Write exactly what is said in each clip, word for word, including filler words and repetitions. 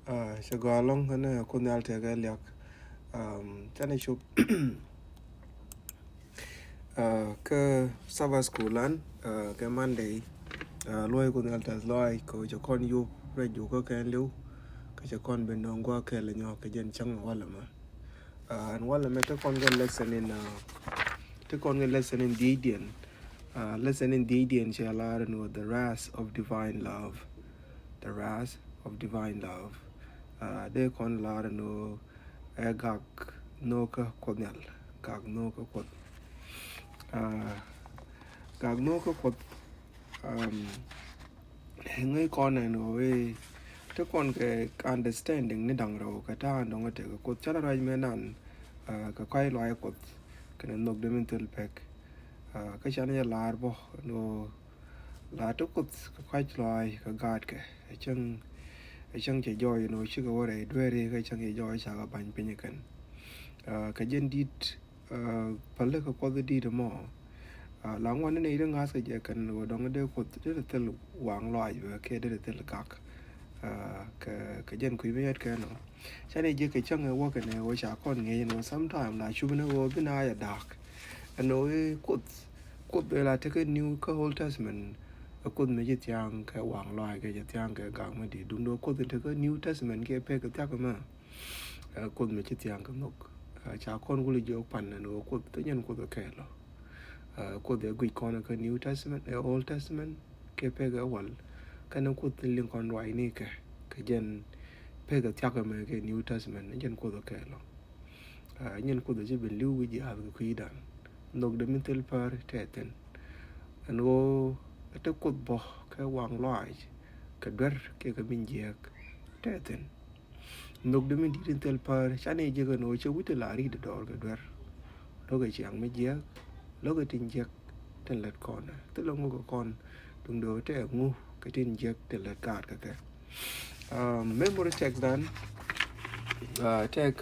Cɛ gɔaa ɛlɔ̱ŋ, ɛn ɛ Kuoth Nhial tekɛ liak. Canɛ cop kä Sabbath school an kɛ Monday. Luɔi Kuoth Nhial tɛth lɔaac kɛ cɛ kɔn yop rɛc jukä kɛn liw, kɛ cɛ kɔn ben dɔ̱ŋ gua̱a̱k kɛl nyɔk kɛ jɛn cäŋ walɛ mɛ. Ɛn walɛ mɛ te kɔn kɛ lesson in, te kɔn kɛ lesson in dhiecdiɛn. Lesson in dhiecdiɛn cɛ lar in wä the wrath of divine love. The wrath of divine love. Dee kɔn lar in wä ɛ gak nhökä Kuɔth Nhial, gak nhökä Kuɔth. Gak nhökä Kuɔth. Ŋäc kɔn ɛn ɣöö i̱ te kɔn kɛ understanding ni da̱ŋ rɛw kɛ ta̱a̱ dɔ̱ŋ ɛ tekɛ Kuoth canɛ ruac mɛ nan kɛ kɔc lɔaac Kuɔth kɛnɛ nhök dee min thil pek. Kä canɛ jɛ laar bä ɛn ɣöö la te Kuoth kɛ kɔc lɔaac kɛ gaatkɛ ɛ cäŋ, ɛ cäŋ cɛ jɔɔc ɛn ɣöö cikɛ wä rɛy dueeri kɛ cäŋ cɛ jɔɔc cakɛ ba̱ny piny kɛn. Kɛ jɛn di̱t päli kɛ Kuɔth di̱t mɔ. La ŋuan ni nɛy ti ŋa̱th kɛ jɛ kɛn wä dɔ̱ŋ dee Kuoth dee thil waŋ lɔaac bɛ kɛ dee thil gak. Kɛ, kɛ jɛn kui̱ mi yɛt kɛn ɔ canɛ ji̱ kɛ cäŋ ɛ wä kɛn ɛ wä ca kɔn ŋi̱eec ɛn wä sometime la cup ni wä bi na yɛ da̱a̱k. Ɛn wä Kuoth, Kuoth ɛ la tekɛ New kä Old Testament. Ɛ Kuoth mi ci thia̱a̱ŋ kɛ waŋ lɔaac kɛ ci thia̱a̱ŋ kɛ gak mi di̱i̱t duundɛ Kuoth in tekɛ New Testament kɛ pek kɛ thia̱k mɛ. Ɛ Kuoth mi ci thia̱a̱ŋ kɛ nhök. Ca kɔn wuli jiök pan ɛn ɣöö Kuoth te nyɛn Kuoth ɛ kɛɛl ɔ. Kuoth ɛ guic kɔn kä New Testament, ɛ Old Testament kɛ pek ɛ wal. Kɛn ɛ Kuoth liŋ kɔn ruac ni kɛ kɛ jɛn pek ɛ thia̱k ɛmɛ kɛ New Testament ɛ jɛn Kuoth ɛ kɛɛl ɔ. Nyɛn Kuoth ɛ ci ben li̱w wi̱c jiaath kɛ kui̱dan. Nhök dee min thil pär tɛthin. Ɛn ɣöö ɛ te Kuoth bä kɛ waŋ lɔaac kɛ duer kɛ kɛ min jiääk tɛthin. Nhök dee min di̱t in thil pär canɛ jiäk ɛn ɣöö cɛ wi̱c ti la ri̱t dɔɔr kɛ duer. Lo̱kɛ ciaŋ mi jiäk, lo̱kɛ tin jiäk tin lät kɔn. Thilɛ ŋuk kɛ kɔn duŋdɛ ɣöö tɛ ŋu kɛ tin jiäk tin lät gaat kɛ kɛ. Memory text dan tɛk,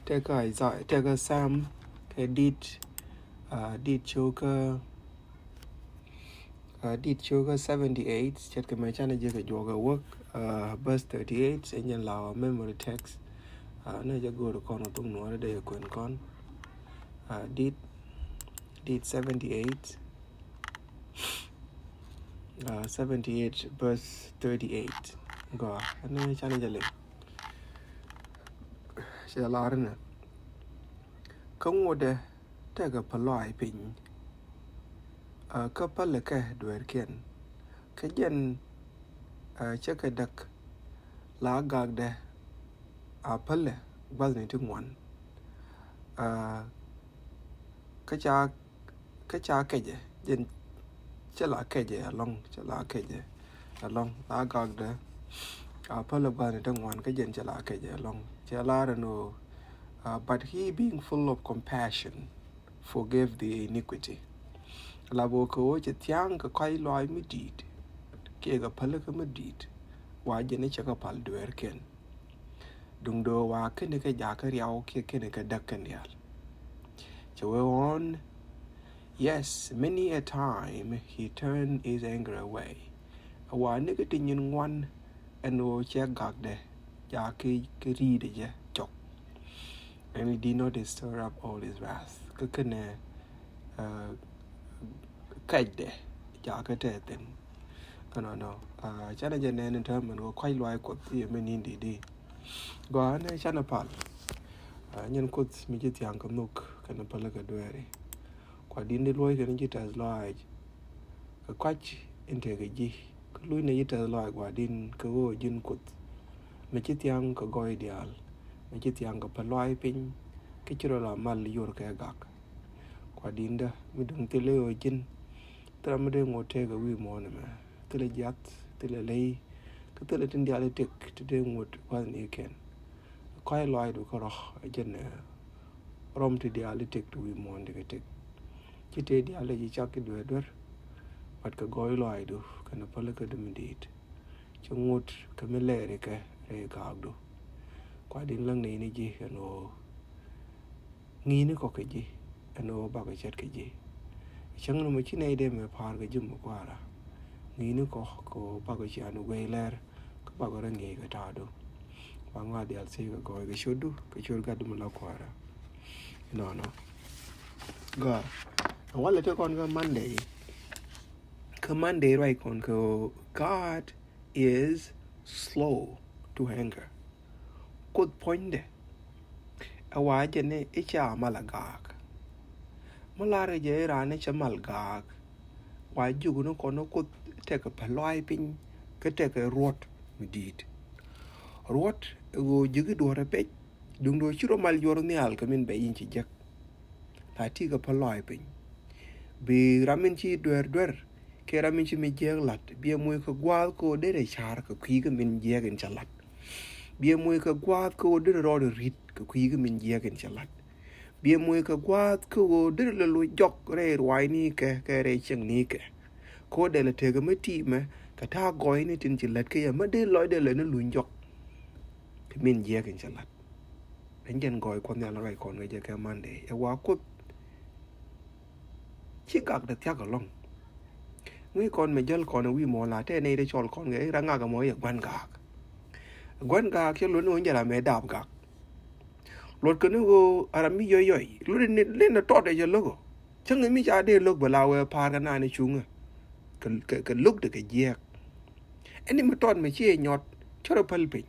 tɛk Isaiah, tɛk Sam kɛ dit, dit ciokä Dit ciokä seventy eight ce̱tkɛ mɛ canɛ jekɛ juɔkɛ wäk. Verse thirty eight ɛ nyɛn la wä memory text. Nɛ jɛ go̱o̱r kɔn wä thuk nuɔ̱ɔ̱rɛ dee yɛ kuɛn kɔn. Dit, dit seventy eight, seventy eight verse thirty eight. Gɔaa ɛn canɛ jɛ liŋ. Cɛ lar nɛ kä ŋuɔ̱tdɛ tekɛ päl lɔaac piny. Kä pälɛ kɛ dueerkiɛn kä jɛn cä kɛ däk la gakdɛ a pälɛ gua̱thni ti ŋuan. Kä ca, kä ca kɛcɛ jɛn cä la kɛcɛ alɔŋ, cä la kɛcɛ alɔŋ la gakdɛ a pälɛ gua̱thni ti ŋuan kä jɛn cä la kɛcɛ alɔŋ. Cɛ lar ɛn ɣöö, but he being full of compassion forgave the iniquity. La bä kɛ ɣöö cɛ thia̱a̱ŋ kɛ kɔc lɔaac mi di̱i̱t kiɛ kɛ pälikä mi di̱i̱t, wa jɛn i̱ cɛ kɛ pal dueerkiɛn. Duŋdɛ ɣöö wa kɛn kɛ jakä riaw kiɛ kɛn kɛ däk kɛn diaal. Cɛ wee ɣɔ̱ɔ̱n, yes, many a time he turned his anger away. Ɛ wa ni kɛ ti nyin ŋuan ɛn ɣöö cɛ gakdɛ jakä kɛ ri̱i̱dɛ jɛ cɔk. And he did not stir up all his wrath. Kä kɛnɛ kɛcdɛ jakä tɛthin. Ɛnɔnɔ canɛ jɛ nɛn in täämɛ ɣöö kɔc luaac Kuɔth i̱ ɛmɛ ni̱n di̱t i̱ gɔaa ɛn canɛ pal. Nyɛn Kuoth mi ci thia̱a̱ŋ kɛ nhök kɛnɛ pälikä dueeri. Kua di̱n di luɔ̱c kɛn ji̱ tɛth lɔaac kɛ kɔc in tekɛ ji̱. Kä luny nɛ ji̱ tɛth lɔaac gua̱di̱n kɛ ɣöö ji̱n Kuoth mi ci thia̱a̱ŋ kɛ gɔɔy diaal, mi ci thia̱a̱ŋ kɛ päl lɔaac piny, kä ci rɔ la mal yor kɛ gak. Kua di̱ndä mi duŋ thilɛ ɣöö ji̱n thilɛ mi dee ŋot tekɛ wi̱i̱ muɔ̱ɔ̱n ɛmɛ, thilɛ jiath, thilɛ ley, kä thilɛ tin diaal i̱ tëk ti dee ŋot gua̱thnikiɛn. Kɔc lɔaacdu kärɔ̱ ɛ jɛn ɛ rɔm ti diaal i̱ tëk ti wi̱i̱ muɔ̱ɔ̱n ti kɛ tëk. Ci tëë diaal ɛ ji̱ cak i̱ dueer duer, bat kɛ gɔɔy lɔaacdu kɛnɛ pälikädu mi di̱i̱t. Ci ŋot kɛ mi lɛɛrikɛ rɛy gaakdu. Kua di̱n läŋ nɛy ni ji̱ ɛn ɣöö ŋi̱i̱ni kɔ kɛ ji̱ ɛn ɣöö bakɛ cät kɛ ji̱. Cäŋ ni mɔ ci nɛy dee mɛ pa̱a̱r kɛ ji̱ mɛ kua̱ra. Ŋi̱i̱ni kɔ kɛ ɣöö bakɛ cian guey lɛr kä bakɛ rɔ ŋi̱i̱c kɛ ta̱a̱du. Ba ŋɔa diaal thiec kɛ gɔɔy kɛ ciötdu kɛ ciöt Gatdu mi la Kuäärä. Nɔnɔ. Gɔaa. Walɛ te kɔn kä Monday. Kä Monday ruac kɔn kɛ God is slow to anger. Kuoth puɔ̱nydɛ ɛ wa jɛn i̱ ca mal a gaak. Mi lar jɛ i̱ raan i̱ ca mal gaak, wa jiök ni kɔn i̱ Kuoth tekɛ päl lɔaac piny kä tekɛ ruɔ̱t mi di̱i̱t. Ruɔ̱t ɛ ɣöö ji̱ ki duɔ̱ɔ̱r ɛ pec, duundɛ ɣöö ci rɔ mal juɔ̱r nhial kɛ min bɛ yi̱n ci jek. La ti kɛ päl lɔaac piny. Bi ram min ci duer duer kɛ ram min ci mi jiɛk lat, bi ɛ moc kɛ gua̱a̱th kɛ ɣöö derɛ ca̱r kɛ kui̱ kɛ min jiɛk in ca lat. Bi ɛ moc kɛ gua̱a̱th kɛ ɣöö derɛ rɔɔdɛ ri̱t kɛ kui̱ kɛ min jiɛk in ca lat. Bi ɛ moc kɛ gua̱a̱th kɛ ɣöö derɛ lɛ loc jɔk rɛy ruaacnikɛ kɛ rɛy cieŋnikɛ. Kɛ ɣöö dee lɛ tekɛ mi ti̱i̱mɛ kɛ ta̱a̱ gɔɔyni tin ci lät kä yɛ mi dee lɔcdɛ lɛ ni luny jɔk kɛ min jiɛk in ca lat. Ɛn jɛn gɔɔy Kuɔth Nhial ruac kɔn kɛ jɛ kɛ Monday ɛ wa Kuoth ci gak dee thia̱k ɛlɔ̱ŋ. Ŋäc kɔn mɛ jäl kɔn ɛ wi̱i̱ mɔ la tɛ nɛy ti cɔl kɔn kɛ i̱ ra ŋak ɛmɔ i̱ ɛ gua̱n gaak. Gua̱n gaak cɛ luɔt ni ɣöö jɛ ram ɛ daap gak. Luɔt kɛ ni ɣöö a ram mi yɔy yɔy luɔt ni lin ɛ tɔt ɛ jɛ lo̱k ɔ. Cäŋ mi ca dee lo̱k bɛ la wee pa̱a̱r kɛ naan i̱ cuŋä kɛ, kɛ, kɛ lo̱k dee kɛ jiɛɛk. Ɛn ni mi tɔt mɛ ci ɛ nyɔt cä rɔ päl piny.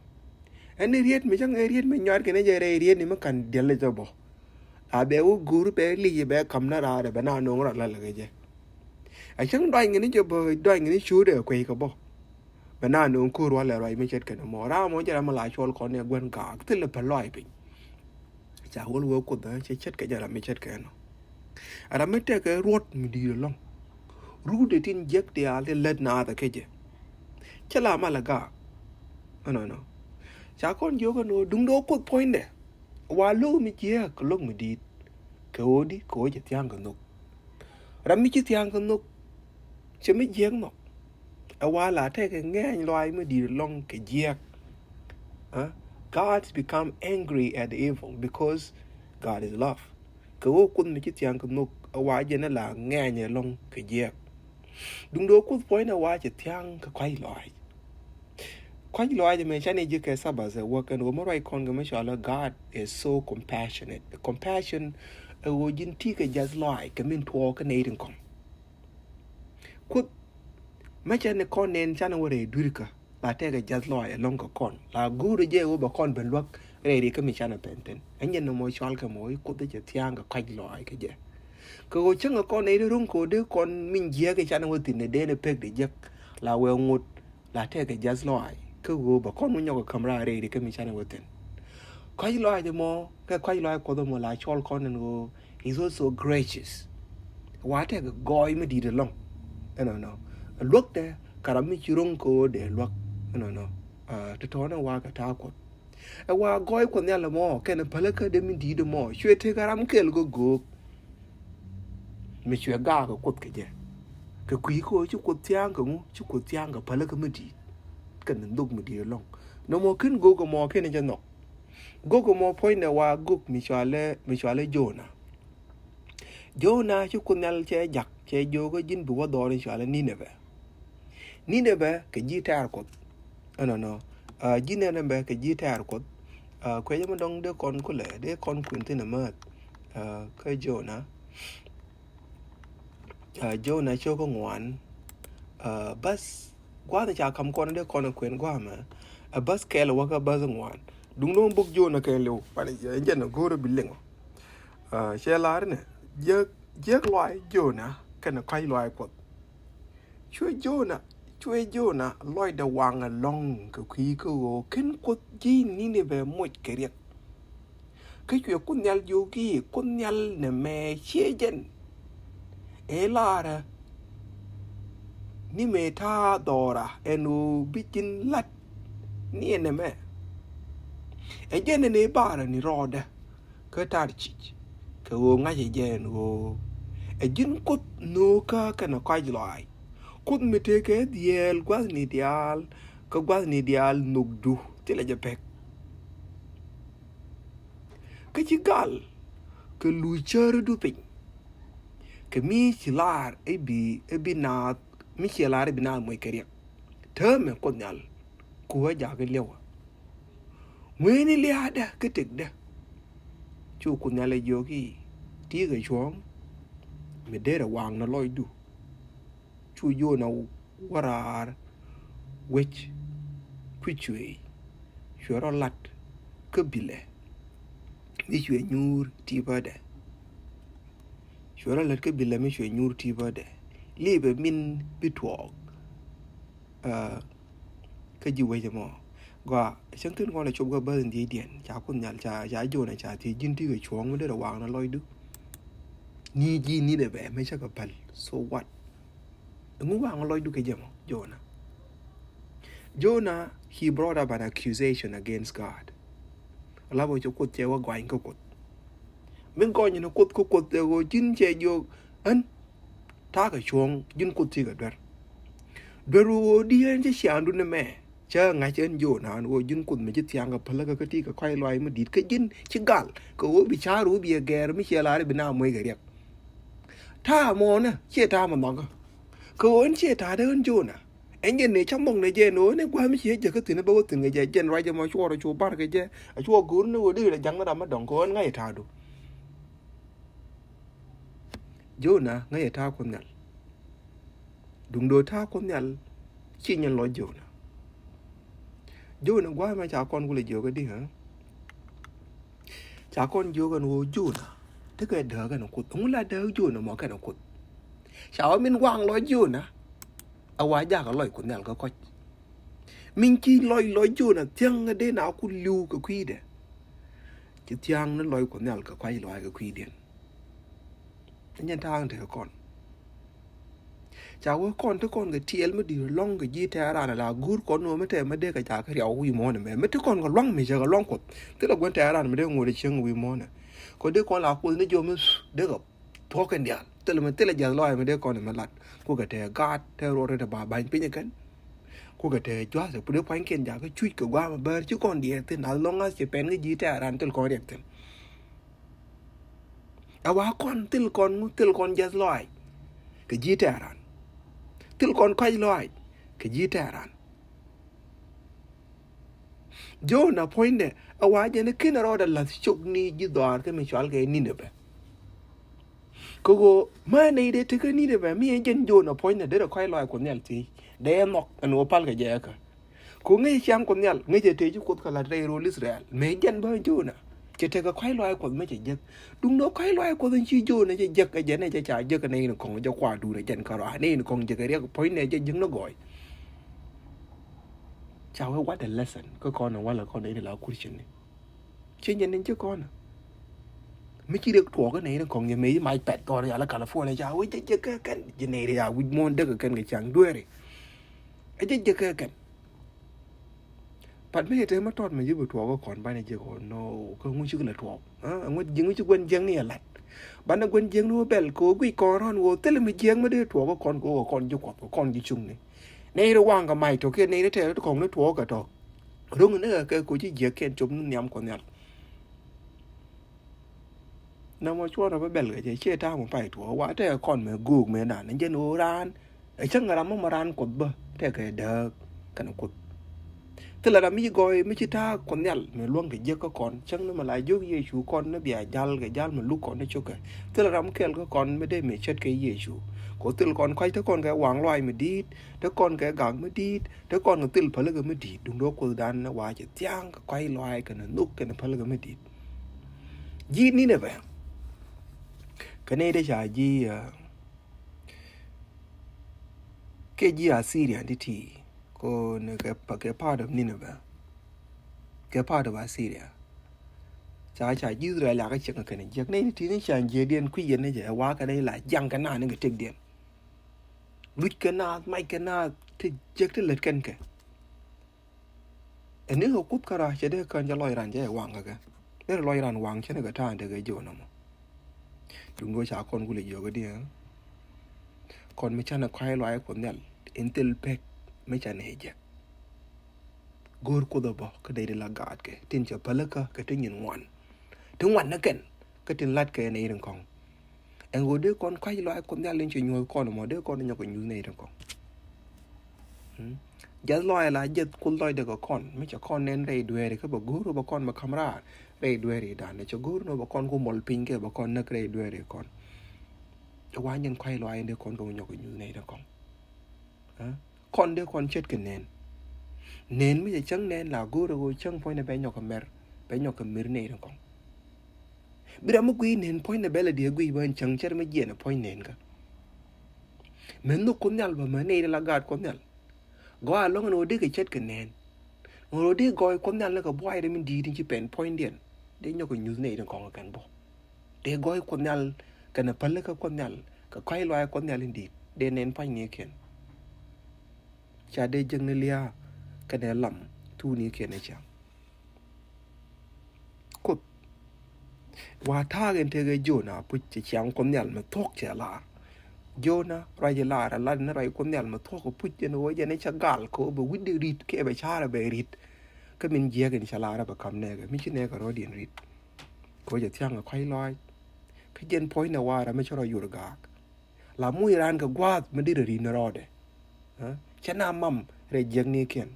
Ɛn ni riet mi cäŋ ɛ riet mi nyɔt kɛ ni jɛ rɛy riet ni mi ka̱n diɛl ɛ jɛ bɔ. A bɛ wä guur bɛ lic bɛ ka̱m na raar bɛ na no̱o̱ŋ rɔ lal kɛ jɛ. A cäŋ dɔany kɛ ni jɛ bä dɔany kɛ ni cuudɛ kuec kɛ bä. Bɛ na no̱o̱ŋ ko̱r walɛ ruac mi ce̱tkɛ ni mɔ ram mɔ jɛ ram mi la cuɔl kɔn ni gua̱n gaak thilɛ pä lɔac piny. Ca wä wä Kuoth cɛ ce̱tkɛ jɛ ram mi ce̱tkɛ nɔ. A ram mi tekɛ ruɔt mi di̱i̱t ɛlɔ̱ŋ. Rukdɛ tin jiäk diaal ti lät naath ɛ kecɛ. Cɛ la mal ɛ gaak. Ɛnɔnɔ. Ca kɔn jiök ɛn ɣöö duundɛ ɣöö Kuoth puɔ̱nydɛ. Wa lo̱k mi jiääk kɛ lo̱k mi di̱i̱t kɛ ɣöö di kɛ ɣöö cɛ thia̱a̱ŋ kɛ nhök. Ram mi ci thia̱a̱ŋ kɛ nhök cɛ mi jiääk nhɔk. Ɛ wa la tekɛ ŋɛɛny lɔaac mi di̱i̱t ɛlɔ̱ŋ kɛ jiääk. Ɛ? God become angry at the evil because God is love. Kɛ ɣöö Kuoth mi ci thia̱a̱ŋ kɛ nhök ɛ wa jɛn ɛ la ŋɛɛny ɛlɔ̱ŋ kɛ jiääk. Duundɛ ɣöö Kuoth puɔ̱nydɛ wa cɛ thia̱a̱ŋ kɛ kɔ̱a̱c lɔaac. Kɔ̱a̱c lɔaac ɛmɛ canɛ ji̱ kɛ Sabbath ɛ wäk ɛn ɣöö mi ruac kɔn kɛ mi cɔal ɛ God is so compassionate. Compassion ɛ ɣöö ji̱n ti kɛ jiath lɔaac kɛ min tuɔɔk kä nɛy tin kɔ̱ŋ. Kuoth mɛ canɛ kɔn nɛn canɛ wä rɛy dui̱rkä la tekɛ jiath lɔaac ɛlɔ̱ŋ kɛ kɔn la go̱o̱rɛ jɛ ɣöö bɛ kɔn ben luäk rɛy ri kä mi canɛ pɛn thi̱n. Ɛn jɛ nɔmɔ cɔal kɛ mɔ i̱ Kuoth cɛ thia̱a̱ŋ kɛ kɔ̱a̱c lɔaac kɛ jɛ. Kɛ ɣöö cäŋ kɛ kɔn nɛy ti ro̱ŋ kɛ ɣöö dee kɔn min jiääk i̱ canɛ wä thi̱n ɛ dee ni pek di jiäk la wee ŋot la tekɛ jiath lɔaac kä ɣöö bɛ kɔn wä nyɔk ɛ käm raar rɛy ri kä mi canɛ wä thi̱n. Kɔ̱a̱c lɔaac ɛmɔ kɛ kɔ̱a̱c lɔaac Kuɔth ɛmɔ la cɔl kɔn ɛn ɣöö is also gracious. Wa tekɛ gɔɔy mi di̱i̱t ɛlɔ̱ŋ. Ɛnɔnɔ. Luäk tɛ kɛ ram mi ci ro̱ŋ kɛ ɣöö dee luäk. Ɛnɔnɔ. Aa, ti tɔ̱ɔ̱nɛ wa kɛ ta̱a̱ Kuɔth. Ɛ wa gɔɔy Kuɔth Nhial ɛmɔ kɛnɛ pälikä dee mi di̱i̱t ɛmɔ cuɛ tekɛ ram kɛl kɛ göök. Mi cuɛ gaak kɛ Kuoth kɛ jɛ. Kɛ kui̱ kä ɣöö ci Kuoth thia̱a̱ŋ kɛ ŋu, ci Kuoth thia̱a̱ŋ kɛ pälikä mi di̱i̱t. Kɛnɛ nhök mi di̱i̱t ɛlɔ̱ŋ. Nɔmɔ ken göök ɛmɔ kɛnɛ jɛ nhɔk. Göök ɛmɔ puɔ̱nydɛ wa göök mi cɔalɛ, mi cɔalɛ Jona. Jona ci Kuoth Nhial cɛ jak cɛ jiök kä ji̱n bi wä dhɔr in cɔalɛ Nineveh. Nineveh kɛ ji̱ tɛ̈r Kuɔth. Ɛnɔnɔ. Aa, ji̱ Nineveh kɛ ji̱ tɛ̈r Kuɔth. Aa, kuecä mi dɔ̱ŋ dee kɔn kulɛ dee kɔn kuën thi̱n ɛmääth. Aa, kä Jona. Aa, Jona cio̱k kä ŋuan. Aa, bäth gua̱a̱th ca ka̱m kɔn dee kɔn kuën gua̱a̱mɛ. Aa, bäth kɛl wä kä bäth ŋuan. Duŋ ni wä buk Jona kɛn liw pan jɛn ɛ go̱o̱rä bi liŋɔ. Aa, cɛ lar inɛ jiäk, jiäk lɔaac Jona kɛnɛ kɔ̱a̱c lɔaac Kuɔth. Cuɛ Jona, cuɛ Jona lɔcdɛ waŋ ɛlɔ̱ŋ kɛ kui̱ kä ɣöö ken Kuoth ji̱ Nineveh moc kɛ riɛk. Kä cuɛ Kuoth Nhial jiök i̱ Kuoth Nhial nɛmɛ ciɛ jɛn. Ëë laarä ni mëë ta̱a̱ dhɔra ɛn ɣöö bi ji̱n la̱t ni ɛ nɛmɛ. Ɛ jɛn ɛn ëë barä ni rɔɔdä. Kä Tarcic kɛ ɣöö ŋa̱cɛ jɛ ɛn ɣöö ɛ ji̱n Kuoth nhöökä kɛnɛ kɔ̱a̱c lɔaac. Kuoth mi tëëkɛ dhieel gua̱thni diaal kä gua̱thni diaal nhökdu thilɛ jɛ pek. Kä ci gal kɛ luc cärädu piny kɛ mi ci lar i̱ bi, i̱ bi naath, mi ci lar i̱ bi naath moc kɛ riɛk. Täämɛ Kuoth Nhial ku ɣä jakä liɛwä. Ŋuëëni lia̱a̱dä kä tëkdä. Cu Kuoth Nhial ɛ jiök i̱, ti̱i̱ kɛ cuɔ̱ɔ̱ŋ mi derɛ waŋnɛ lɔcdu. Cu Jona wä raar wec kui̱c cuëëc, cuɛ rɔ la̱t kä bilɛ mi cuɛ nyuur ti̱pädɛ. Cuɛ rɔ la̱t kä bilɛ mi cuɛ nyuur ti̱pädɛ. Lipɛ min bi tuɔɔk. Kä ji̱ wec ɛmɔ gɔaa. Cäŋ ken kɔn ɛ cop kä bäth in dhiecdiɛn, ca Kuoth Nhial, ca, ca Jona ca thiec, ji̱n ti̱i̱ kɛ cuɔ̱ɔ̱ŋ mi derɛ waŋnɛ lɔcdu? Ni ji̱ Nineveh mi cä kɛ päl. So what? Ɛŋu waŋ lɔcdu kɛ jɛ mɔ, Jona? Jona, he brought up an accusation against God. Ala bä cɛ Kuoth cɛ wä gɔany kä Kuoth. Min gɔny ni Kuoth kä Kuoth ɛ ɣöö ji̱n cɛ jiök ɛn ta̱a̱ kɛ cuɔ̱ɔ̱ŋ, ji̱n Kuoth ti kɛ duer. Duer ɣöö di ɛn cä ciaaŋdu ni mɛ. Cä ŋa̱c ɛn Jona ɛn ɣöö ji̱n Kuoth mi ci thia̱a̱ŋ kɛ päläkä kä ti kɛ kɔ̱a̱c lɔaac mi di̱i̱t kä ji̱n ci gal kɛ ɣöö bi ca̱r ɣöö bi ɛ gɛɛr mi ciɛ lar bi na muec kɛ riɛk. Ta̱a̱ mɔnä ciɛ ta̱a̱ mi nhɔkä. Kɛ ɣöö ɛn ciɛ ta̱a̱ dee ɛn Jona. Ɛn jɛ ni cä mɔk ni jɛ ni ɣöö ni gua̱a̱ mi ciɛ jɛ kä thi̱n bä wä thi̱n kɛ jɛ jɛn ruac ɛmɔ cuɔɔr cu bar kɛ jɛ. A cuɔ go̱o̱r ni ɣöö dee rɛ jaŋ ni ram mi dɔ̱ŋ kɛ ɣöö ɛn ŋa̱c ta̱a̱du. Jona ŋäcɛ ta̱a̱ Kuoth Nhial. Duŋdɛ ta̱a̱ Kuoth Nhial ci nyɛn lɔc Jona. Jona gua̱a̱th mɛ ca kɔn kulɛ jiök ɛ di, ɣä? Ca kɔn jiök ɛn ɣöö Jona tekɛ dääk kɛnɛ Kuoth. Ɛŋu la dääk Jona mɔ kɛnɛ Kuoth? Ca wä min waŋ lɔc Jona. A wa jakä lɔc Kuoth Nhial kä kɔc. Min ci lɔc lɔc Jona thiäŋ dee na ku li̱w kɛ kui̱dɛ. Ci thia̱a̱ŋ ni lɔc Kuɔth Nhial kɛ kua̱c lɔaac kɛ kui̱diɛn. Nyɛn ta̱a̱ŋ tekɛ kɔn. Ca wee kɔn ti kɔn kɛ tiɛɛl mi di̱i̱t lɔ̱ŋ kɛ ji̱ tɛ̈ran ala guur kɔn ni wä mi tɛɛ mi dee kɛ ca kɛ riaw wi̱i̱ muɔ̱ɔ̱n ɛmɛ. Mi ti kɔn kɛ lua̱ŋ mi cɛ kɛ lua̱ŋ Kuɔth. Thilɛ gua̱n tɛ̈ran mi dee ŋot ɛ cieŋ wi̱i̱ muɔ̱ɔ̱n ɛ. Kɔ dee kɔn la Kuoth ni jiɔ mi dee kɛ thuɔ̱k kɛn diaal. Thilɛ mi thilɛ jiath lɔaac mi dee kɔn ɛmɛ lat. Kukɛ tɛɛ gaat tɛɛ ruɔt ri tɛ ba ba̱ny piny ɛ kɛn. Kukɛ tɛɛ jua̱th ɛ put ɛ pua̱nykiɛn jakä cuc kɛ gua̱a̱m ɛ bäär ci kɔn diɛɛr thi̱n, as long as cɛ pɛn kä ji̱ tɛ̈ran thil kɔn riɛk thi̱n. A wa kɔn thil kɔn ŋu, thil kɔn jiath lɔaac kɛ ji̱ tɛ̈ran. Thil kɔn kɔc lɔaac kɛ ji̱ tɛ̈ran. Jona puɔ̱nydɛ a wa jɛn ɛ ken a rɔɔdɛ la̱th cok ni ji̱ dhɔaar kä mi cɔal kɛ Nineveh. Kɛ ɣöö mä nɛy dee tekä Nineveh mi ɛ jɛn Jona puɔ̱nydɛ derɛ kɔc lɔaac Kuɔth Nhial thiec dee ɛ nhɔk ɛn ɣöö pal kɛ jɛ ɛ kä. Kɛ ŋäc ciaŋ Kuɔth Nhial, ŋäc ɛ tëë ci Kuoth kɛ la̱t rɛy rol Israel. Mëë jɛn bä Jona cɛ tekɛ kɔc lɔaac Kuɔth mi cɛ jiäk. Duundɛ kɔc lɔaac Kuɔth in ci Jona cɛ jiäk, ɛ jɛn ɛ cɛ ca jiäk ɛ nɛy ni kɔŋ jɛ kua̱r duundɛ jɛn kärɔa. Nɛy ni kɔŋ jiäk ɛ riɛk puɔ̱ny nɛ jɛ jiäk ni gɔɔy. Ca wee what a lesson. Kä kɔn ɛ walɛ kɔn nɛy ni la Christian ni. Ci jɛ ni ci kɔn. Mi ci riɛk tuɔɔk ɛ nɛy ni kɔŋ jɛ mëë ci mac pɛt kɔn rial ɛ California ca wee jɛ jiäk kɛ kɛn. Jɛ nɛy ri ya wi̱c muɔ̱ɔ̱n däk kɛ kɛn kɛ ca̱ŋ dueeri. Ɛ jɛ jiäk kɛ kɛn. Pat mi yɛ te ma tɔt mi ji̱ bi tuɔɔk kä kɔn banɛ jiäk ɔ no kä ŋuci kɛ lɛ tuɔɔk. Ɛ ŋuci ji̱ ŋuci guɛn jiäkni yɛ lat. Banɛ guɛn jiäkni wä bɛl kɛ wä guic kɔn rɔn wä thilɛ mi jiäk mi dee tuɔɔk kä kɔn kɛ wä kɔn ji̱ kuɔth kɛ kɔn ji̱ cuŋni. Nɛy ri waŋ kɛ mac tɔ kiɛ nɛy ri tɛɛr ti kɔŋni tuɔɔk kɛ tɔ. Ro̱ŋ ni kɛ kɛ koci jiäk kɛn cop ni nhiam Kuɔth Nhial. Nɔmɔ cuɔrɛ bä bɛl kɛ jɛ ciɛ ta̱a̱ mɔ pay tuɔɔk wa tɛkɛ kɔn mɛ go̱o̱k mɛ nan jɛn ɣöö raan. Ɛ cäŋ ram mɔ mɔ raan Kuɔth bä tɛkɛ dääk kɛnɛ Kuoth. Thilɛ ram mi ci gɔɔy mi ci ta̱a̱ Kuɔth Nhial mɛ luäŋ kɛ jiäk kä kɔn cäŋ ni mɛ la jiök Yecu kɔn ni bia jal kɛ jal mɛ luk kɔn ni cukɛ. Thilɛ ram kɛl kä kɔn mi dee mɛ ce̱tkɛ Yecu. Kɛ thil kɔn kɔc te kɔn kɛ waŋ lɔaac mi di̱i̱t, te kɔn kɛ gak mi di̱i̱t, te kɔn kɛ thil pälikä mi di̱i̱t. Duundɛ Kuothdan ni wa cɛ thia̱a̱ŋ kɛ kɔc lɔaac kɛnɛ nhök kɛnɛ pälikä mi di̱i̱t. Ji̱ Nineveh. Kɛ nɛy dee ca ji̱, uh, kɛ ji̱ Assyria ti ti. Kɔn kɛ, kɛ part of Nineveh. Kɛ part of Assyria. Ca, ca ji̱ Israel yakä cieŋ kɛn jiäk. Nɛy ti ti ni ca jiäkdiɛn kui̱ yɛn ni jɛ wa kɛ nɛy la jiaŋ kɛ naath ni kɛ tëkdiɛn. Luc kɛ naath, mac kɛ naath, ti jiäk ti lät kɛn kɛ. Ɛn ni kɛ Kuoth kärɔa cɛ dee kään cɛ lɔc ran cɛ waŋ kä kɛ. Derɛ lɔc ran waŋ cɛ ni kɛ ta̱a̱ in tekɛ jiök nɔmɔ. Duŋ duɔ ca kɔn kulɛ jiök kä diɛ. Kɔn mi canɛ kɔ̱a̱c lɔaac Kuɔth Nhial in thil pek mi canɛ jɛ. Go̱o̱r Kuoth ɛ bä kä nɛy ti la gaatkɛ tin cɛ pälikä kɛ ti nyin ŋuan. Ti ŋuan ni kɛn kä tin latkɛ nɛy rin kɔŋ. Ɛn ɣöö dee kɔn kɔ̱a̱c lɔaac Kuɔth Nhial in cɛ nyuɔ̱th kɔn mɔ dee kɔn nyɔk kɛ nyuuth nɛy rin kɔŋ. Mm. Jiath lɔaac la jiath Kuoth lɔcdɛ kɛ kɔn, mi cɛ kɔn nɛn rɛy dueeri, kä bɛ go̱o̱r bɛ kɔn bɛ ka̱m raar rɛy dueeri dan. Cɛ go̱o̱r ni bɛ kɔn ku mɔl piny kɛ bɛ kɔn näk rɛy dueeri kɔn. Cɛ wa nyin kɔ̱a̱c lɔaac in dee kɔn kɛ wä nyɔk kɛ nyuth nɛy tin kɔ̱ŋ. Ɛ? Kɔn dee kɔn ce̱tkɛ nɛn. Nɛn mi cɛ cäŋ nɛn la go̱o̱r ɛ ɣöö cäŋ puɔ̱nynɛ bɛ nyɔk kɛ mɛr, bɛ nyɔk kɛ mir nɛy tin kɔ̱ŋ. Bi ram mi guiy nɛn puɔ̱nynɛ bɛ lɛ diɛ guiy bä in cäŋ cɛr mi jiɛn ɛ puɔ̱ny nɛn kä. Mɛ nhök Kuoth Nhial bä mɛ nɛy tin la gaat Kuoth Nhial. Gɔaa ɛlɔ̱ŋ ɛn ɣöö dee kɛ ce̱tkɛ nɛn. Ɛn ɣöö dee gɔɔy Kuɔth Nhial ni kɛ buaydɛ min di̱i̱t in ci pɛn puɔ̱nydɛ. Dee nyɔk kɛ nyuth nɛy tin kɔ̱ŋ kɛn bä. Dee gɔɔy Kuɔth Nhial kɛnɛ pälikä Kuɔth Nhial kɛ kɔ̱a̱c lɔaac Kuɔth Nhial in di̱i̱t. Dee nɛn pua̱nynikiɛn. Ca dee jek ni lia̱a̱ kɛnɛ lam thuunikiɛn ɛ cäŋ. Kuoth. Wa ta̱a̱ kɛn tekɛ Jona puc cɛ ciaŋ Kuoth Nhial mi thuɔ̱k cɛ lar. Jona ruac i̱ lar a lat ni ruac Kuoth Nhial mi thuɔ̱k ɛ puc ɛn ɣöö jɛn i̱ cɛ gal kɛ ɣöö bɛ wi̱cdɛ ri̱t kɛ bɛ ca̱rɛ bɛ ri̱t. Kä min jiäk in cɛ lar a bɛ ka̱m nɛɛkɛ mi ci nɛɛkɛ rɔ̱diɛn ri̱t. Kɛ ɣöö cɛ thia̱ŋ ɛ kɔ̱a̱c lɔaac. Kä jɛn puɔ̱nynɛ wa ram mi cä rɔ yur gaak. La muc raan kɛ gua̱a̱th mi dee rɛ ri̱n rɔɔdɛ. Ɛ? Cɛ na mam rɛy jiäknikiɛn.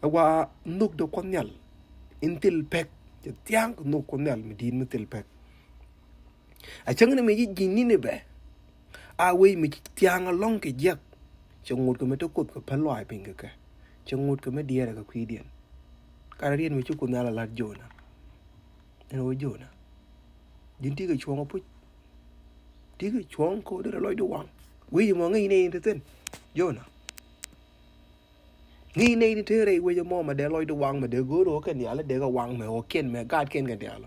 Ɛ wa nhök dee Kuɔth Nhial in thil pek. Cɛ thia̱a̱ŋ kɛ nhök Kuɔth Nhial mi di̱i̱t mi thil pek. A cäŋ ni mi ci ji̱ Ninibɛ. A wec mi ci thia̱a̱ŋ ɛlɔ̱ŋ kɛ jiäk. Cɛ ŋot kɛ mi te Kuoth kɛ päl lɔaac piny kɛ kɛ. Cɛ ŋot kɛ mi diɛɛrɛ kɛ kui̱diɛn. Kar riet mi ci Kuoth Nhial a lat Jona. Ɛn ɣöö Jona. Ji̱n ti kɛ cuɔ̱ŋ a puc. Ti kɛ cuɔ̱ŋ kɛ ɣöö derɛ lɔcdu waŋ. Wec mɔ ŋäc nɛy ni te thi̱n. Jona. Ŋäc nɛy ni te rɛy wec mɔ mɛ dee lɔcdu waŋ mɛ dee go̱o̱r ɣöö kɛn diaal dee kɛ waŋ mɛ ɣöö kiɛn mɛ gaatkiɛn kɛn diaal.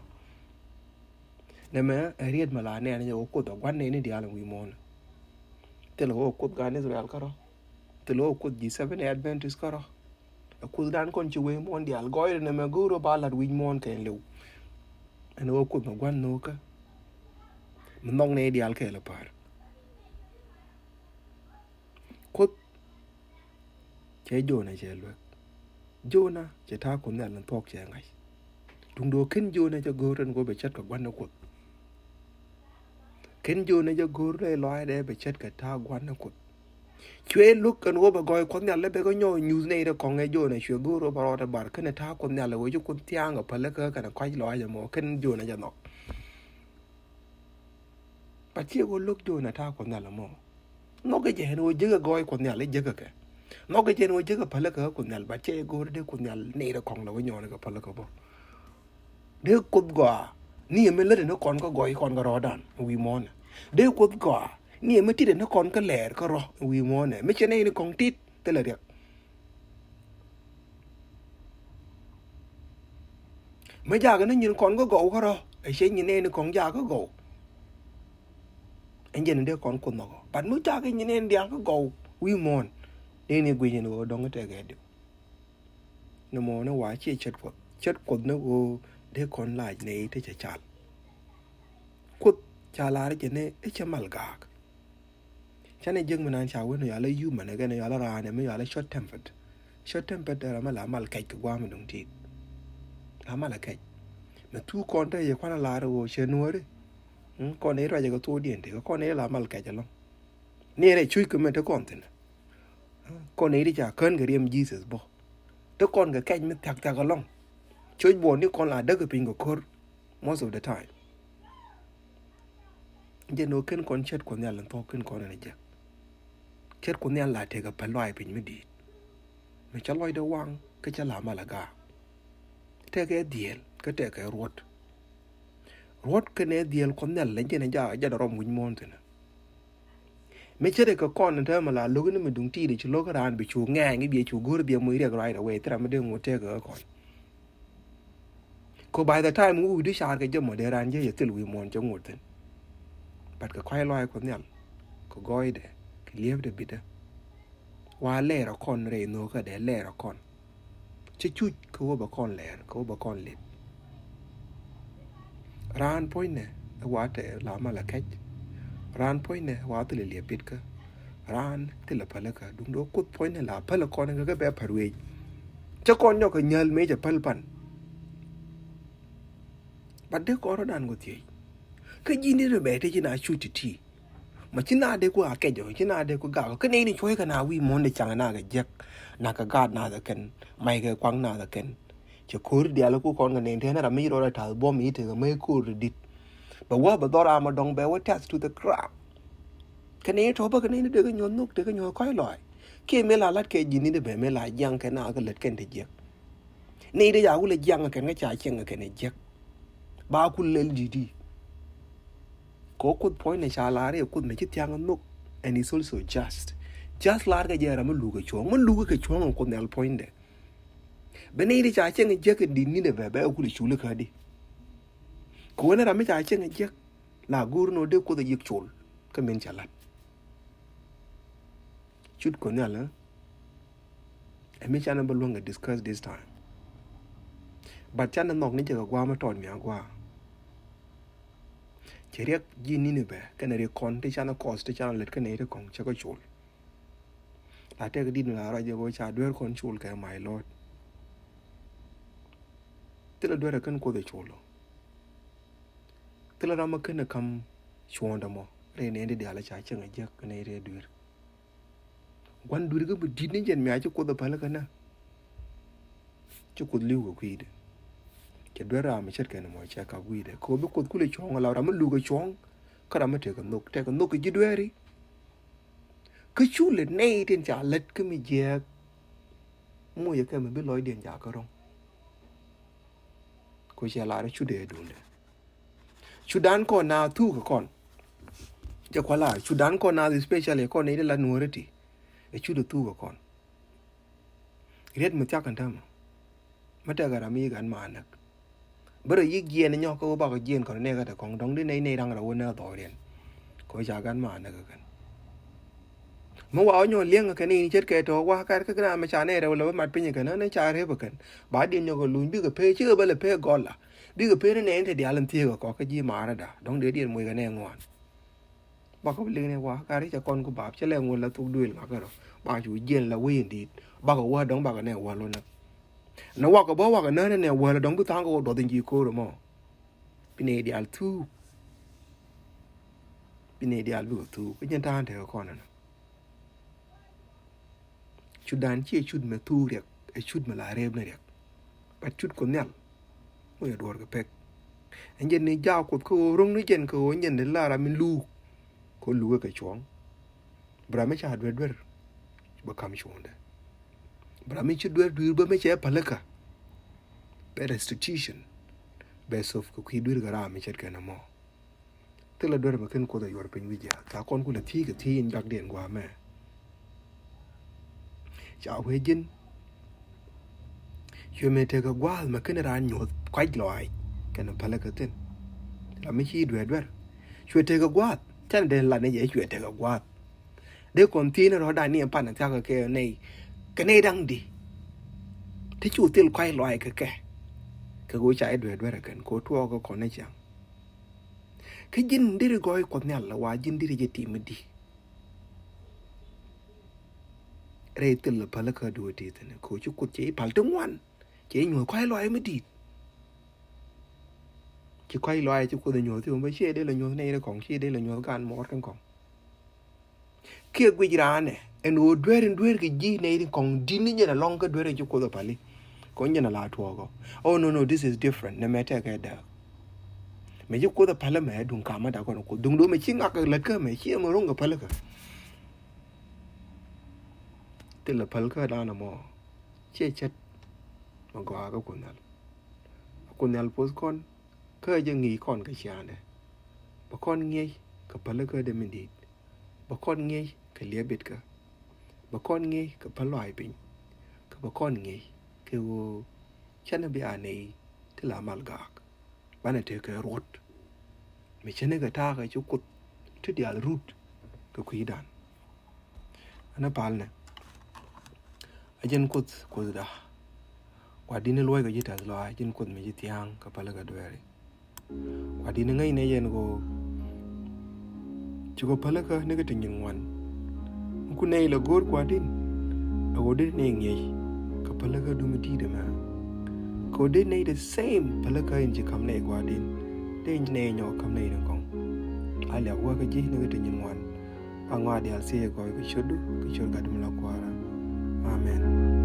Nɛmɛ ɛ riet mɛ la nɛɛn jɛ ɣöö Kuoth ɛ gua̱n nɛy ni diaal wi̱i̱ muɔ̱ɔ̱n. Thil ɣöö Kuoth gan Israel kärɔ̱. Thil ɣöö Kuoth ji̱ Seventh Adventist kärɔ̱. Ɛ Kuothdan kɔn ci wec muɔ̱ɔ̱n diaal gɔɔydɛ nɛmɛ go̱o̱r ɣöö ba la̱t wi̱c muɔ̱ɔ̱n kɛn liw. Ɛn ɣöö Kuoth mi gua̱n nhökä. Mi nhɔk nɛy diaal kɛɛl ɛ päär. Kuoth cɛ Jona cɛ luek. Jona cɛ ta̱a̱ Kuoth Nhial ni thuɔ̱k cɛ ŋa̱c. Duundɛ ɣöö ken Jona cɛ go̱o̱r ɛn ɣöö bɛ ce̱tkɛ gua̱n ni Kuoth. Ken Jona cɛ go̱o̱r rɛy lɔaacdɛ bɛ ce̱tkɛ ta̱a̱ gua̱n ni Kuoth. Cuɛ lo̱k ɛn ɣöö bɛ gɔɔy Kuɔth Nhial lɛ bɛ kɛ nyɔk nyuth nɛy ti kɔ̱ŋ ɛ Jona cuɛ go̱o̱r ɣöö bɛ rɔɔdɛ bar kɛnɛ ta̱a̱ Kuɔth Nhial ɛ ɣöö ci Kuoth thia̱a̱ŋ kɛ pälikä kɛnɛ kɔ̱a̱c lɔaac ɛmɔ ken Jona cɛ nhɔk. But ciɛ ɣöö lo̱k Jona ta̱a̱ Kuɔth Nhial ɛmɔ. Nhɔkɛ jɛ ɛn ɣöö jekɛ gɔɔy Kuɔth Nhial ɛ jekɛ kɛ. Nhɔkɛ jɛ ɛn ɣöö jekɛ pälikä kɛ Kuoth Nhial but cɛ go̱o̱r dee Kuoth Nhial nɛy ti kɔ̱ŋ lɛ wä nyɔɔni kɛ pälikä bä. Dee Kuoth gɔaa ni ɛmɛ lätdɛ ni kɔn kä gɔɔy kɔn kä rɔɔdan wi̱i̱ muɔ̱ɔ̱nɛ. Dee Kuoth gɔaa ni ɛmɛ titdɛ ni kɔn kä lɛɛr kä rɔ wi̱i̱ muɔ̱ɔ̱nɛ. Mi cɛ nɛy ni kɔ̱ŋ tit thilɛ riɛk. Mi jakä ni nyin kɔn kä gɔw kä rɔ ɛ cɛ nyin nɛy ni kɔ̱ŋ jakä gɔw. Ɛn jɛn in dee kɔn Kuoth nhɔkɔ but mi jakä nyin nɛy ni diaal kä gɔw wi̱i̱ muɔ̱ɔ̱n. Dee ni guic in ɣöö dɔ̱ŋ tekɛ diw. Ni mɔ ni wa ciɛ ce̱t Kuɔth. Ce̱t Kuɔth ni ɣöö dee kɔn lac nɛy ti cɛ cal. Kuoth ca lar jɛ ni i̱ cɛ mal gaak. Canɛ jiäk mi nan ca wen yal a human ɛ kɛn yal a raan ɛ mi yal a short tempered. Short tempered ɛ ram mi la mal kɛc kɛ guam mi duŋ tit. La mal a kɛc. Mɛ thuk kɔn te yɛ kuan a lar ɣöö cɛ nuɔri. Kɔn i̱ ruacɛ kɛ thok diɛn ti kɛ kɔn i̱ la mal kɛc ɛlɔ̱ŋ. Ni rɛ cuc kɛ mɛ te kɔn thin. Kɔn i̱ ti ca kän kɛ riɛm Jesus bɔ. Te kɔn kɛ kɛc mi thiak thiak ɛlɔ̱ŋ. Cuc buɔn ni kɔn la däk kɛ piny kɛ ko̱r. Most of the time. Jɛ ni ɣöö ken kɔn ce̱t Kuɔth Nhial in thuɔ̱k ken kɔn in jɛ. Ce̱t Kuɔth Nhial la tekɛ päl lɔaac piny mi di̱i̱t. Mi cä lɔcdɛ waŋ kä cä la mal a gaak. Tekɛ dhieel kä tekɛ ruɔ̱t. Ruɔ̱t kɛnɛ dhieel Kuɔth Nhial lɛ jɛn a ja jɛn a rɔm wi̱c muɔ̱ɔ̱n thi̱n. Mi ce̱t kɛ kɔn in täämɛ la lo̱k in mi duŋ ti̱i̱t ci lo̱k raan bi cu ŋɛɛŋ i̱ biɛ cu go̱r biɛ moc riɛk right away thil ram mi dee ŋot tekɛ kɛ kɔn. Ko by the time ŋu wi̱cdu car kɛ jɛ mɔ dee raan jɛ yɛ thil wi̱i̱ muɔ̱ɔ̱n cɛ ŋot thi̱n. But kɛ kɔ̱a̱c lɔaac Kuɔth Nhial kɛ gɔɔydɛ kɛ li̱epdɛ bitdä. Wa lɛɛr a kɔn rɛy nhökä dee lɛɛr a kɔn. Cä cuc kä wä bɛ kɔn lɛɛr kä wä bɛ kɔn lip. Raan puɔ̱nynɛ ɛ wa te la mal a kɛc. Raan puɔ̱nynɛ ɛ wa thilɛ liɛp bitkä. Raan thilɛ pälikä duundɛ wä Kuoth puɔ̱nynɛ la päl a kɔn kä kɛ bɛ pär wec. Cä kɔn nyɔk kɛ nyäl mëë cɛ päl pan. But dee kɔn rɔ̱dan kɔ thiec. Kä ji̱n ni rɛ bɛ te ci na cuc ti̱ti̱. Ma ci na dee ku a kɛc ɔ, ci na dee ku gak ɔ. Kä nɛy ni cuɔ̱c kɛ na wi̱i̱ muɔ̱n de ca̱ŋ na kɛ jiäk, na kɛ gaat na kɛ kɛn, may kɛ kuaŋ na kɛ kɛn. Cɛ ko̱r diaal ku kɔn kɛ nɛy tɛn ram mi rɔ rɛ ta̱th buɔ̱m i̱ tekɛ mä ko̱r dit. Bɛ wä bɛ dhɔr am a dɔŋ bɛ wä tɛth to the crowd. Kɛ nɛy tɔ̱ bä kɛ nɛy ni dee kɛ nyuɔ̱th nhök, dee kɛ nyuɔ̱th kɔc lɔaac. Kiɛ mi la lat kɛ ji̱n ni dee bɛ mi la jiaŋ kɛ na kɛ lät kɛn te jiäk. Nɛy dee ca wulɛ jiaŋ kɛn kä ca cieŋ kɛn ɛ jiäk. Ba ku lɛl di̱t i̱. Kɛ ɣöö Kuoth puɔ̱nynɛ ca lar i̱ Kuoth mi ci thia̱ŋ nhök, and is also just. Just lar kɛ jɛ ram mi luk kɛ cuɔ̱ɔ̱ŋ, mi luk kɛ cuɔ̱ɔ̱ŋ in Kuoth Nhial puɔ̱nydɛ. Bɛ nɛy ti ca cieŋ jiäk in di̱t ni̱n ɛ bɛ, bɛ kulɛ cul ikä di. Kɛ ɣöö ni ram mi ca cieŋ jiäk, la go̱o̱r ni ɣöö dee Kuoth ɛ yiëk col kä min ca la̱t. Cut Kuoth Nhial, eh? Ɛ mi canɛ bä luäŋ kɛ discuss this time. But canɛ nhɔk ni cɛ kɛ gua̱a̱ mi tɔt mi a gua̱a̱. Cɛ riɛk ji̱ Ninibɛ kɛnɛ riɛk kɔn ti canɛ kɔs ti canɛ lät kɛnɛ iti kɔŋ cɛ kɛ col. La tɛk dit mi la rɔc jɛ kɛ ca duer kɔn col kɛ, my Lord. Thilɛ duer ɛ kɛn Kuoth ɛ col ɔ. Thilɛ ram mi kɛn ɛ kam cuɔ̱ɔ̱ŋdɛ mɔ rɛy nɛɛni diaal ca cieŋ ɛ jiäk kɛnɛ iti duer. Gua̱n dui̱r kä bi di̱t ni jɛn mi a ci Kuoth a päl kä nä. Ci Kuoth li̱w kɛ kui̱dɛ. Cɛ duer ram mi ce̱tkɛ ni mɔ cɛ kap wi̱i̱dɛ. Kɛ ɣöö bi Kuoth kulɛ cuɔ̱ɔ̱ŋ a la ram mi luk kɛ cuɔ̱ɔ̱ŋ. Kä ram mi tekɛ nhök, tekɛ nhök kɛ ji̱ dueeri. Kä cu lɛ nɛy tin ca lät kä mi jiääk. Mucɛ kɛ mi bi lɔcdiɛn jakä ro̱ŋ. Kɛ ɣöö cɛ lar cut ɛ duundɛ. Cutdan kɔn naath thuk kɛ kɔn. Cɛ kua̱ lar cutdan kɔn naath, especially kɔn nɛy ti la nuɔ̱ɔ̱ri ti. Ɛ cut ɛ thuk kɛ kɔn. Riet mi thiak kɛn täämɛ. Mi tekɛ ram mi yi̱k ɛn ma näk. Bä rɔ yi̱k jiɛn nyɔk kä wä bakɔ jiɛn kɔn nɛɛkä te kɔŋ dɔ̱ŋ di nɛy nɛy raŋ rɔ wä nɛ dhɔriɛn. Kɛ wä ca gan ma näk kɛn. Mi wa wä nyɔk liɛŋ kɛn in ce̱tkɛ tɔ̱ wa kar kä kɛn a mi ca nɛy rɛw lɛ wä mat piny kɛn ni ca rep kɛn. Ba diɛn nyɔk kɛ luny bikɛ pee cikɛ bä lɛ pee gɔla. Bikɛ pee ni nɛy in te diaal in thiek kɛ kɔk kä ji̱ maräda dɔ̱ŋ dee diɛn moc kɛ nɛy ŋuan. Bakɔ bi liŋ ni wa kari cɛ kɔn ku bap cɛ lɛ ŋuɔl la thuk duël ŋakä rɔ. Ba cu jiɛn la wee in di̱i̱t. Bakɔ wä dɔ̱ŋ bakɔ nɛ wäl wä näk. Nɛ wakɔ bä wakɔ nä nɛ wäl dɔ̱ŋ bi tha̱a̱ŋ kɛ wä duɔth in ji̱ ko̱r mɔ. Bi nɛ diaal thuk. Bi nɛ diaal bikɔ thuk. Bi jɛn ta̱a̱ŋ tekɛ kɔn nɛ. Cutdan ciɛ cut mɛ thuk riɛk, ɛ cut mɛ la rep ni riɛk. But cut Kuoth Nhial. Mucɛ duɔ̱ɔ̱r kɛ pek. Ɛn jɛn ni jaak Kuoth kä ɣöö ro̱ŋ ni jɛn kä ɣöö jɛn ni la ram in luuk. Kä luuk kɛ cuɔ̱ɔ̱ŋ. Bi ram mi ca duer duer. Bɛ kam cuɔ̱ɔ̱ŋdɛ. Bi ram mi ci duer duer bä mi cɛ pälikä. Bɛ restitution. Bɛ sof kɛ kui̱ duer kɛ ram mi ce̱tkɛ ni mɔ. Thilɛ duer mɛ ken Kuoth a yuɔr piny wi̱c jiath. Ca kɔn kulɛ thiec kɛ thiec in jakdiɛn gua̱a̱ mɛ. Ca wee ji̱n. Cuɛ mɛ tekɛ gua̱a̱th mɛ ken raan nyuɔth kuac lɔaac kɛn pälikä thi̱n. La mi ci duer duer. Cuɛ tekɛ gua̱a̱th. Tɛn den lat ni jɛ cuɛ tekɛ gua̱a̱th. Dee kɔn thiec ni rɔ̱dan ni ɛn pan thiakä kɛ nɛy. Kɛ nɛy da̱ŋ di. Ti cu thil kuac lɔaac kɛ kɛ. Kɛ ɣöö ca i̱ duer duer ɛ kɛn kɛ ɣöö tuɔɔk kɛ kɔn ni ciaŋ. Kä ji̱n deri gɔɔy Kuɔth Nhial la wa ji̱n deri jɛ tim mi di. Rɛy thil la päl kä duɔ ti thi̱n ko ci Kuoth cɛ i̱ pal ti ŋuan cɛ i̱ nyuɔth kuay lɔaac mi di̱i̱t. Ci kuay lɔaac ci Kuoth i̱ nyuɔth ti wä bä ciɛ dee la nyuɔth nɛy ri kɔŋ ciɛ dee la nyuɔth gan mɔɔr kɛn kɔŋ. Kiɛ guic raanɛ ɛn ɣöö dueer in dueer kɛ ji̱ nɛy tin kɔŋ di̱t ni jɛn alɔŋ kä dueer in ci Kuoth ɛ pali. Kɔn jɛn ala tuɔɔkɔ. Oh no no, this is different. Nɛ mɛ tɛkɛ dääk. Mɛ ci Kuoth ɛ pali mɛ duŋ kamä da kɔn Kuoth duŋ do mɛ ci ŋak lät kä mɛ ci ɛmɛ ro̱ŋ kɛ pali kä. Thilɛ päl kä da̱a̱n ɛmɔ ciɛ cät mɛ gɔaa kä Kuoth Nhial. Kuoth Nhial puɔth kɔn kä jɛ ŋi̱i̱c kɔn kɛ ciaaŋdɛ. Bɛ kɔn ŋi̱eec kɛ päl kä dee min di̱i̱t. Bɛ kɔn ŋi̱eec kɛ liɛbitka. Bɛ kɔn ŋi̱eec kɛ päl lɔaac piny. Kä bɛ kɔn ŋi̱eec kɛ ɣöö canɛ bi a nɛy ti la mal gaak. Banɛ tekɛ ruɔ̱t mi ce̱tnikɛ ta̱a̱ kɛ ci Kuoth ti diaal rut kɛ kui̱dan. Ɛn ɛ pal nɛ. A jɛn Kuoth Kuothda. Gua̱di̱n i̱ luɔ̱c kɛ ji̱ tɛth lɔaac, ji̱n Kuoth mi ji̱ thia̱a̱ŋ kɛ pälikä dueeri. Gua̱di̱n i̱ ŋäcnɛ jɛn kɛ ɣöö ci kɔ pälikä ni kɛ ti nyin ŋuan. Ku nɛy la go̱o̱r Gua̱di̱n. A ɣöö dee nɛy ŋi̱eec kɛ pälikä dumi di̱i̱t ɛmɛ. Kɛ ɣöö dee nɛy the same pälikä in ci ka̱m nɛy Gua̱di̱n. Dee nɛy nyɔk ka̱m nɛy ni kɔŋ. A liak wä kɛ ji̱ ni kɛ ti nyin ŋuan. Aŋɔa diaal thiec ɛ gɔɔy kɛ ciötdu kɛ ciöt Gatdu mi la Kua̱ra. Amen.